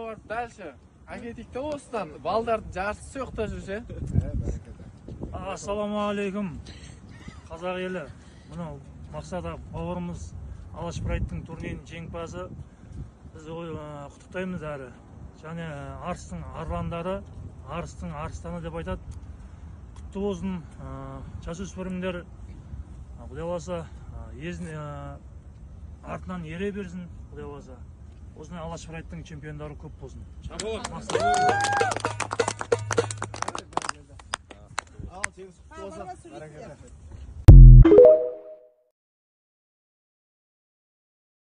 барып дальше әкетейік та, осыдан балдардың жартысы сол жақта жүр ше. Ассалаумағалейкум, қазақ елі! Мынау Мақсат бауырымыз Алаш Прайдтың турнирінің жеңімпазы. Біз құттықтаймыз әрі. Және Арыстың арландары, Арыстың арыстаны деп айтады. Құтты болсын, жасөспірімдер, құдай қаласа, артынан ере берсін, құдай қаласа. Осындай Алаш Прайдтың чемпиондары көп болсын. Мақсат. Ал, жеңіс құтты болсын. Бәрекелді.